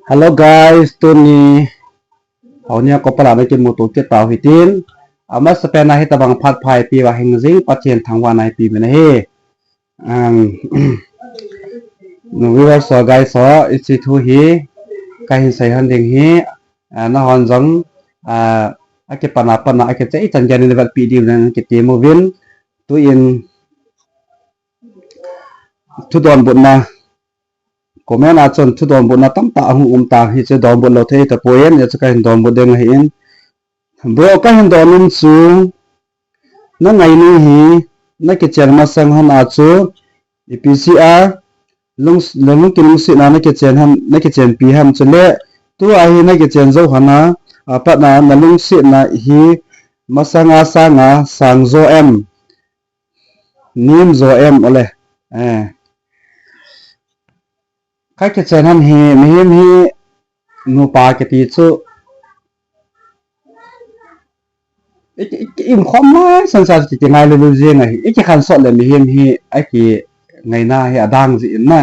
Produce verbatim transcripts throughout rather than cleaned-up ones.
Hello guys, tuni hounia kopala na kimuto kit tau hitin. Amasapen a hitabang phat pha eipeuva hingjing Pathen thangvahna eipeuve ahi. Um, viewers ho, guys ho, hiche thu hi kahin sei lhon ding ahi, ah, nahon jong, ah, akipana pana, akichai chan gei in navetpeh diuvin kati uvin. Tuin thu donbutna, comment a chun thu donbutna tamtah ahung um tan, hichu donbut lou thei tapon, hichu kahin donbut ding ahin. Bro, kahin don nom chu, na ngainu hi, na kichen masang hon a chu, ipi jeh a, lung, lung, lungkilungsetna na kichen ham, na kichenpi ham chule, tua hi na kichen jou hon a, apat na, na lungsetna hi, masang a sang a, sang jo em, nem jo em, ole. Eh. Ka kichen hon hi, mihem hi, nupa kiti chu, i, i, i umkhom lai san sa chu kingailu jing ahi, i kikhansot le mihem hi, akingaina hi adang jin na.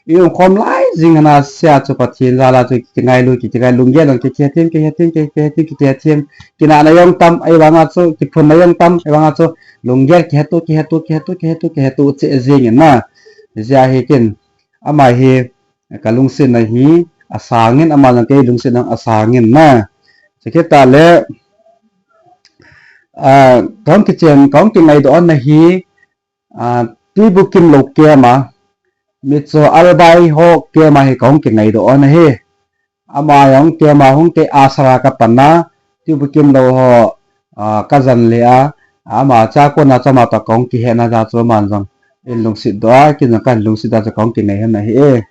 I umkhom lai jing ana sia chu Pathen jal a chu kingailu, kingailu, lunggel jong kihethem, kihethem, kihethem, kihethem, kinahna jong tam, ahivanga chu, kiphunna jong tam, ahivanga chu, lunggel kihetto, kihetto, kihetto, kihetto, kihetto cheh jingin na. Hijeh a hi ken, ama hi, ka lungsetna hi asangin, ama jong kei lungsetna asangin na. Chukit tah le, ah, kahung kichen, kahung kingaidoh na hi, ah, Tuibukim lou camp a, Mizo Albai ho camp a hi kahung kingaidoh na hi. Ama jong camp a hung kei asara kapan na, Tuibukim lou ho, ah, kajan le a, ama cha kona chama toh kahung kihetna jeh chu aman jong eilungset doh a, kei jong kahin lungset a chu kahung kingai hon ahi e.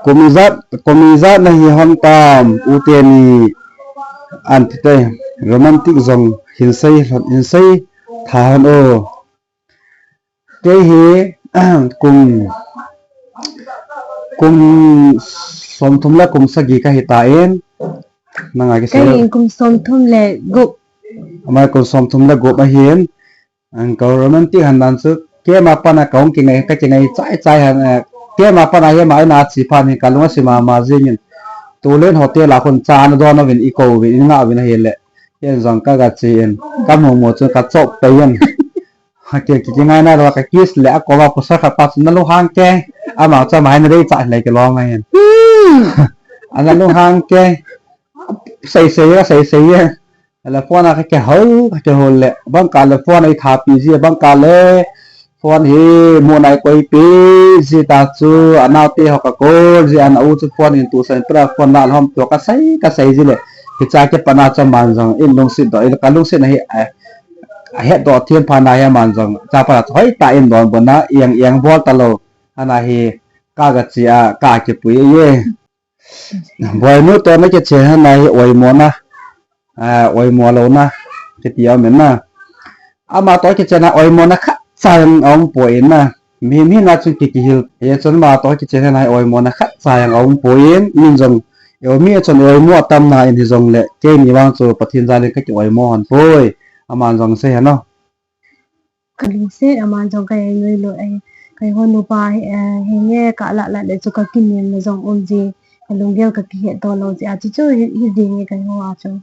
Kum ijat, kum ijat nahi hon tam, u teni, anti te, romantic jong hin sei, hin sei tha hon o. Kei hi, kum, kum somthum le kum sagi kahi tan, nanga kisei. Kei hi kum somthum le gup. Ama kum somthum le gup ahin, An ka romantic han dan chu, keima pana kahung kingai, ka kingai chai chai han, eh, keima pana hi ama ina che phat hi kalung ase mama jingin. Tulen hotel a khun cha ana don uvin, eikou uvin, eingah uvin ahile. Ken jong kaga che in, kamu mu chun kachop pai in. Ha, ki, ki, kingai nalou, ka kiss le, akou a pasal khat pa chun nalunghang ke. Ama chu ama hin nadei cha le kilom ahin. Hmm. Ana lunghang ke. Sei sei a, sei sei a. Ahile phone a kakihou, kakihou le, bangkah le phone eithapi ji, bangkah le phone hi munai koipi ji ta chu, anaote ho ka call ji, ana u chu phone in tusan pra phone na lhom to kasei, kasei ji le, hicha kipana chu aman jong eilungset doh, eile kalungset na hi, eh, ahetdoh them phat na hi aman jong, chapa chu hoitah in donbutna, eng eng bol talou, ana hi, kaga che a, kakipui e. Boinu toh nakichen hon a hi oimona, ah, oimo louna, kiti aum in na. Ama toh kichen a oimona khatcha jong aumpoi na. Mi, mi na chun ki, kihil. Hichun ama toh kichen hon a hi oimona khatcha jong aumpoi. Min jong, eimi chun oimo atam na in hijongle. Keini vang chu Pathen jal in kaki oimo hon poi. Aman jong sei hen o. Kalungset aman jong ka ei noi lou e. Keiho nupa hi, eh, hinge kalah lah le chu kakinem na jong um ji. Kalunggel kakihetdoh lou ji. Achu chu hi, hi ding e keiho a chu.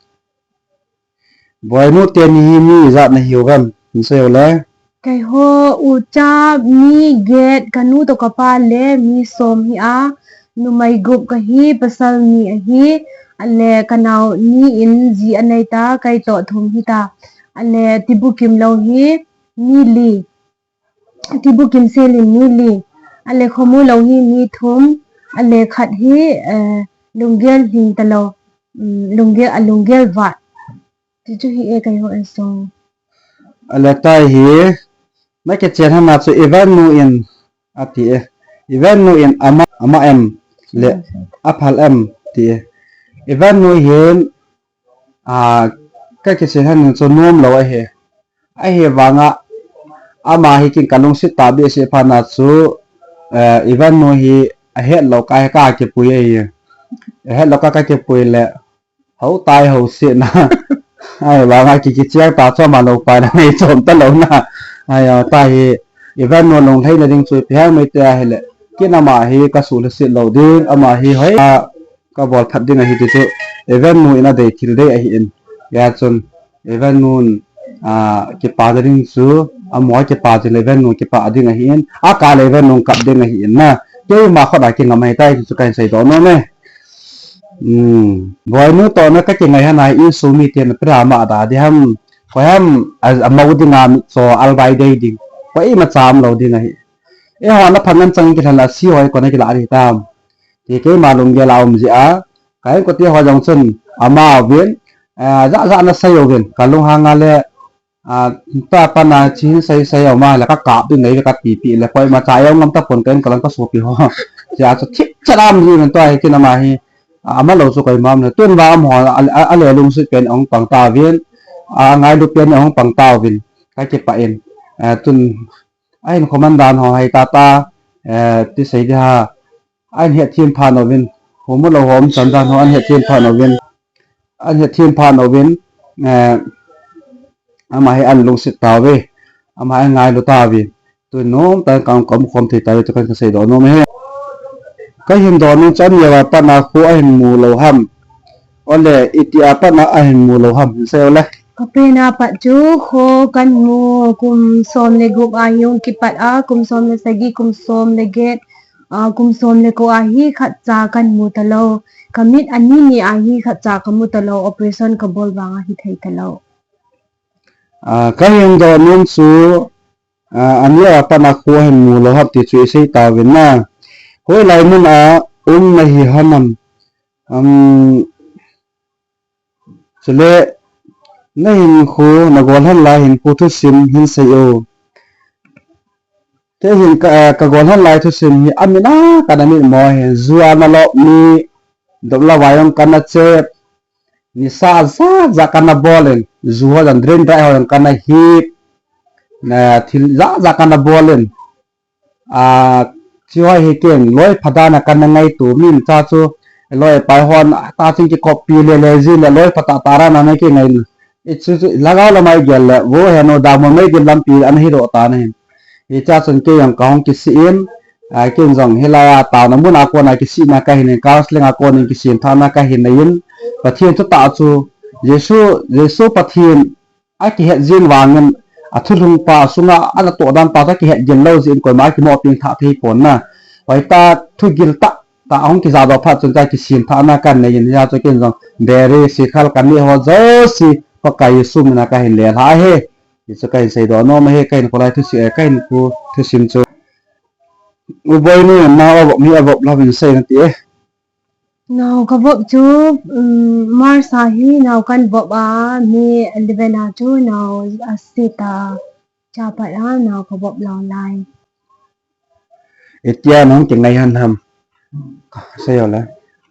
Boinu teni hi mi ijat nahiu vem? Hin sei o le. Keiho ucha mi get, kanu toh kapa le mi som hi a. Numei gup kahi, pasal ni ahi. Ale kanao ni in ji anei ta, kei toh thum hita. Ale Tibukim lou hi mi li. Tibukim sel in mi li. Ale Khomu lou hi mi thum. Ale khat hi, eh, lunggel hing talou. Um, lunggel, alunggel vat. Ti chu hi e keiho e so. Ale tai hi. Nakichen hon a chu Ivan nu in ati e. Ivan nu in ama, ama em le aphal em ti e. Ivan nu hin, a, kakichen hon chu nom lou ahi. Ahivanga ama hi kin kalungset tahbeh se phat na chu, eh, Ivan nu hi ahet lou ka, kakipui ahi. Ahet lou ka, kakipui le Hou tai hou sih na. Ahivanga ki, kicheng ta chu ama lou pa na nei chom talou na. Ai, a, ta hi, Ivan nu lunglhaina ding chu ipi ham iti ahile. Ken ama hi kasuh lhaset lou ding, ama hi hoi a kabol phat ding ahi ti chu, Evan nu in adei thil dei ahin. Hijeh chun, Evan nun, a, kipa ding chu, amaho kipa ding le Evan nun kipa ding ahin, akah le Evan nun kap ding ahin na. Keima khut a kingam ahitai ti chu kahin seidoh nom e. Hmm. Boinu toh na kakingai hana insung miten pera ma da ding ham. Koi ham a, amau dinga mitcho albai dei ding. Koima cha umlou ding ahi. Eiho na phat ngan chang kilhen la si hoi kona kila ding tam. Ti keima lunggel a um jeh a. Ka inkote ho jong chun ama uvin, eh, jat jat ana sei uvin. Ka lunghang a le, ah, tua pat a chi hin sei sei a um a le ka kap ding nei ve ka tipi le koima cha jong ngam tapon ka in ka lang ka sopi ho. Hijeh chun thip chet a um ji uvin tua hi ken ama hi, ah, amalou chu koima um le. Tun vang amaho a, a, a le lungset pen ahung pang tauvin, a ngailu pen ahung pang tauvin. Ka kipah in, eh, tun ahin comment dan ho hoi tata, eh, ti sei ding ham. Ahin hethem phat uvin. Hom lou hom chan dan ho ahin hethem phat uvin. Ahin hethem phat uvin. Eh, ama hi ahin lungset tauve. Ama hi ahin ngailu tauve. Tun nomtah in ka um khom thei tauve ti kahin seidoh nom e. Kahin doh nom chu aneo a pat a kho ahin mu lou ham. Ole, iti a pat a ahin mu lou ham, hin sei ole. Ka pen a pat chu kho kahin mu, kum som le gup a hi hung kipat a, kum som le sagi, kum som le get, a, kum som le ko a hi khatcha kahin mu talou. Ka mit ani ni a hi khatcha ka mu talou, operation ka bol vang a hithei talou. A, kahin doh nom chu, a, aneo a pat a kho ahin mu lou ham ti chu isei tauvin na. Hoilai mun a um nahi ham. Um, Chule, na hinkho, na golhang lai hinkho thusim hin sei o. Kei hin ka, eh, ka golhang lai thusim hi, amin a kana mit mo hi, ju ana lop mi, dopla vai jong kana chep, nisa jat jat kana bol in, ju ho jong drink dry ho jong kana hip, na thil jat jat kana bol in. A, chi ho hi ken, loi pha dan a kana ngaito, min cha chu, loi pai hon, ta ching kikop pi le le ji le, loi pha ta ta ra na na kingai. I chu chu, lhagao lamai gel le, vo he no da mo mai gel lampi, ana hi doh ta na hin. Hicha chun kei jong kahung kisih in, a, ken jong hilai a taona mun a kon a kisihna kahin in, counseling a kon in kisem thana kahin nei in, Pathen thutah chu, Jesu, Jesu Pathen, akihet jing vangin, athulhung pa sunga, ana toh dan pa chu akihet gil lou jeh in koima akimo peng thah thei pon na. Hoitah thugil tah, tah ahung kijadoh phat chun ka kisem thah na kahin nei in, hia chu ken jong, beri, sikhal kaneh ho jouse, Pakai Jesu min a kahin lelha ahi. Hichu kahin seidoh nom ahi, kahinkho lai thusim, eh, kahinkho thusim chu. U Boinu, nao avop mi avop lou hin sei nati e. Nao kavop chu, um, March a hi nao kahin vop a, May eleven a chu nao aset a, cha pat a nao kavop lou lai. Itia nahung kingai han ham. Sei o le.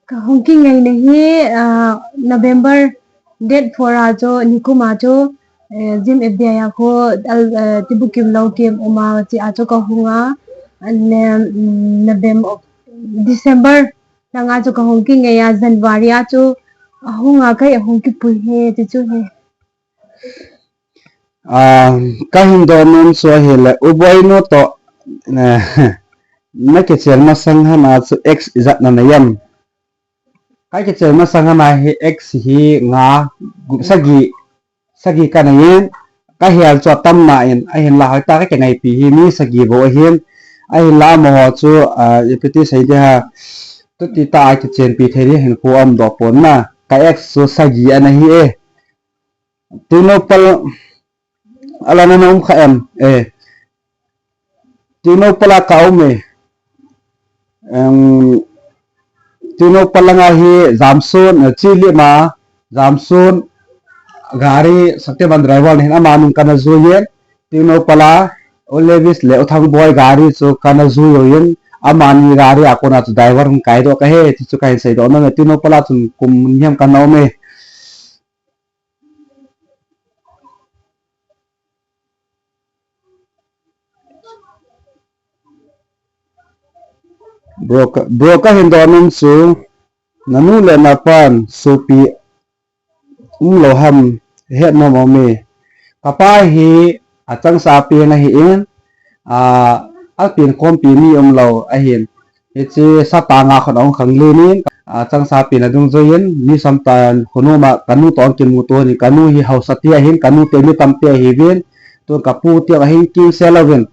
Kahung kingaina hi, ah, November date four a chu, nikum a chu, eh, Jim F D I a khu, al, eh, Tibukim Loukim um a, chi a chu kahung a, and then, um, November, December, Langa chu kahung kingai a, January a chu ahung a, kei ahung kipui e, ti chu ahi. Ah, kahin doh nom chu ahile, U Boinu toh, eh, nakichen masang hana chu ex ijat nanei em? Kakichen masang hana hi ex hi nga, gup sagi, sagi kanei in, kahel chu atam na in, ahinla hoitah kakingaipi hi mi sagi bou ahin, ahinla amaho chu, ah, ipi ti sei ding ham, tuti tah a kichenpi thei ding hinkho aum doh pon na, ka ex chu sagi ana hi e. Tino pal, ala nana um kha em, eh. Tino pal a ka um e. Em, Tino pal langa hi Jamsun, eh, Chilima, Jamsun, gari, Shaktiman driver nahin amani kana jui in. Tino pal a, U Levis le U Thangboi gari chu kana jui uvin. Amani gari a kona chu driver hung kaidoh kahi, ti chu kahin seidoh nom e. Tino pal a chun kum ni ham kana um e. Bro ka, bro kahin doh nom chu, nanu le napan sopi umlou ham, het nom aume. Kapa hi achangsa peng ahin, a, apenkhompi mi umlou ahin. Hiche sa tanga khun ahung khanglen in, a, changsapi na dungjuiyin, mi samtah in, khonung ma, kanu toh kimuto in, kanu hi haosa te ahin, kanu te mi tamtah ahiuvin, tun kapu te ahin kimsel uvin,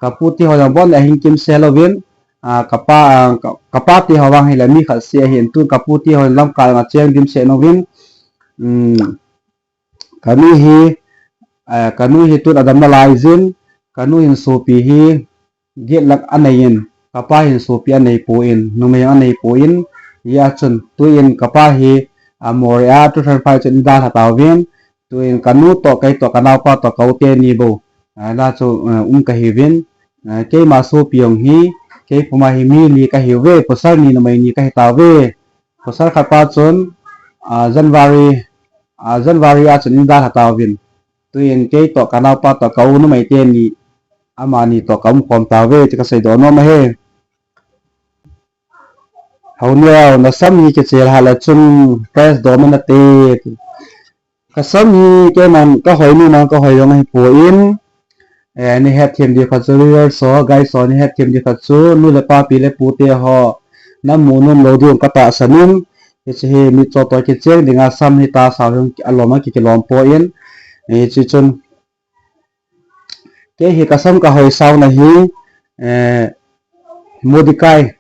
kapu te ho jong bon ahin kimsel uvin, a, kapa, a, ka, kapa te ho vang hile mi khat seh ahin, tun kapu te ho lamkai a cheng dimset uvin, um, kanu hi, a, kanu hi tun adam nalai jin, kanu hin sopi hi, get lakh anei in, kapa hin sopi anei poi, numei anei poi, hijeh chun, tuin kapa hi, a, Moreh a, two thousand five chun eidalha tauvin, tuin kanu toh, kei toh, kanaopa toh, ka u teni bou, a, la chu, a, um kahiuvin, a, keima sopi jong hi, kei puma hi mi li kahiuve, pasal ni numei ni kahi tauve, pasal khat pa chun, a, January, a, January a chun eidalha tauvin, tuin kei toh, kanaopa toh, ka u numei teni, amani toh ka umkhom tauve, ti kasei doh nom ahi. Haoneo, nasam hi kichelhah le chun, press doh mena te. Kasam hi keiman kahoi, numan kahoi jong ahipoi. Eh, nei hetthem diu khat chu viewers ho, guys ho, nei hetthem diu khat chu, nu le pa, pi le pu te ho, namu nom lou diu katahsan in, hiche hi mitcho toh kicheng dinga sam hi tahsa jong alom a ki, kilom poi. Eh, hiche chun, kei hi kasam kahoi sauna hi, eh, Modikai,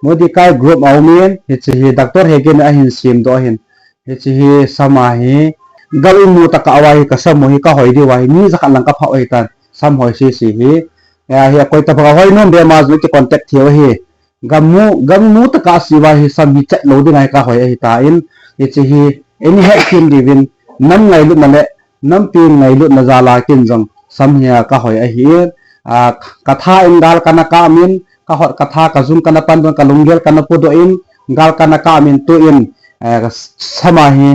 Modikai group a um in, hiche hi Doctor Hegin ahin semdoh ahin. Hiche hi sam a hi, gam imu tah a uva hi kasam u hi kahoi diu ahi, mi jakhat lang kaphah u ahitan, sam hoi sese hi. Eh, hi akoi tabang ahoi nom be ma jong kicontact thei u ahi. Gam mu, gam imu tah a ase uva hi sam hi chet lou ding ahi kahoi ahitan, hiche hi, eini hetthem diuvin, nam ngailutna le, nampi ngailutna jal a ken jong, sam hi a kahoi ahin, a, katha in gal kana kap in, kahot katha kajung kana pandoh in, kalunggel kana podoh in, gal kana kap in, tuin, eh, kasam a hi,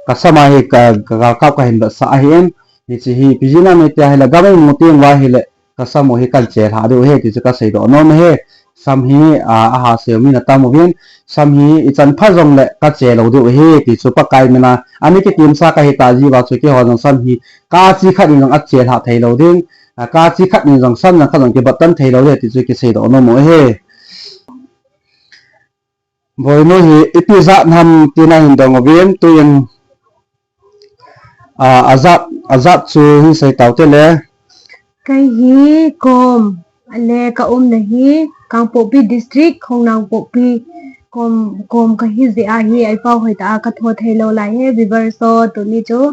kasam a hi ka, kagalkap kahin vetsah ahin, hiche hi, ipi jeh a ham tia hile, gam imu teng uva hile, kasam u hi kahin chelhah diu ahi, ti chu kasei doh nom ahi. Sam hi, a, ahasel mi natam uvin, sam hi ichan pha jongle kache lou diu ahi, ti chu Pakai mina, ani kitemsa kahita jeh uva chu keiho jong sam hi, kachi khat in jong achelhah thei lou ding, a, kachi khat in jong sam jong khat jong kibattan thei lou ding, ti chu kisei doh nom u ahi. Boinu hi ipi jat ham tina hin dong uvin, tuin, a, ajat, ajat chu hin sei taute le. Kei hi kom, ale ka umna hi Kangpokpi District, Khongnangpokpi kom, kom kahi jeh a hi, aipau hoitah a katho thei lou lai hi, viewers ho, tuni chu,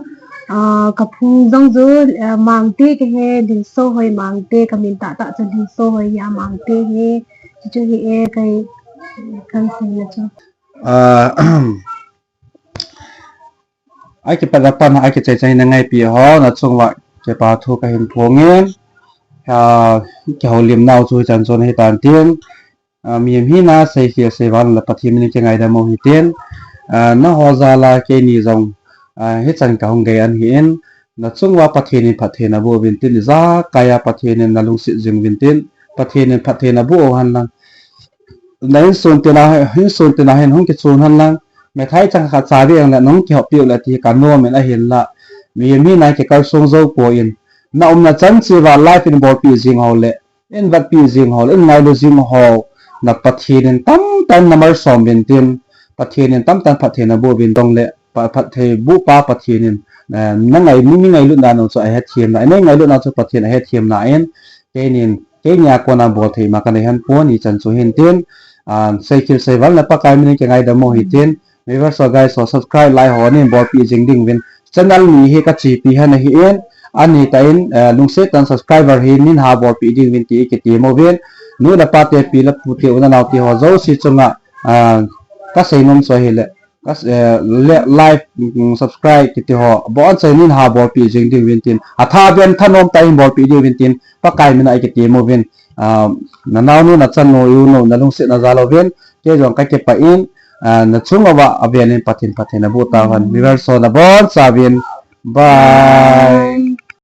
a, kaphung jong chu, a, Mangte kahi, Lhinsohoi Mangte, kamin tahtah chu Lhinsohoi hi a Mangte hi, chuchu hi e, kei, kahin seina chu. A, akipat a pat a kichai chai na ngaipi ho, nachung uva kipa thu kahin phong in, a, kihoulimnau chu hichan chun ahitan tin, a, mihem hina seikhel seival le Pathen min in kingaidam u hitin, a, nangho jal a keini jong, a, hichan kahung gei ahin, nachung uva Pathen in phatthei naboh uvin tin, ijakai a Pathen in nalungset jing uvin tin, Pathen in phatthei naboh u henlang. Na insun tina, insun tina hin hung kichun henlang, mithai chang khat cha ve jongle nahung kihoppi u le ti hi kanom in ahinla, mihem hina kikalsong jou poi, na umna chan cheh uva live in bolpi jing ho le, in vetpi jing ho le, in ngailu jing ho, na Pathen in tamtah in namalsom uvin tin, Pathen in tamtah in phatthei naboh uvin tong le, pha-, phatthei boh pa Pathen in, eh, nangai, mi, mi ngailutna nau chu ahethem na, nei ngailutna chu Pathen ahethem na in, keinin, keini a kona bol thei ma kanei hih pon, hichan chu hin tin, a, seikhel seival le Pakai min in kingaidam u hitin, viewers ho, guys ho, subscribe, like ho nin bolpi jing ding uvin, channel ni hi kachepi hih nahi in, ani tah in, eh, lungset tah in subscriber hi nin ha bolpi ding uvin ti kitem uvin, nu le pa te, pi le pu te, u le nao te ho jouse chunga, a, kasei nom chu ahile, kas-, eh, le-, like, mm, subscribe kiti ho, boncha nin ha bolpi jing ding uvin tin, atha beh in thanom tah in bolpi ding uvin tin, Pakai min a kitem uvin, a, nanaonu, nachanu, inu, nalungset na jal uvin, kei jong kakipah in, a, nachung uva avel in Pathen, Pathen naboh tauhen. Viewers ho nabonchauvin, bye.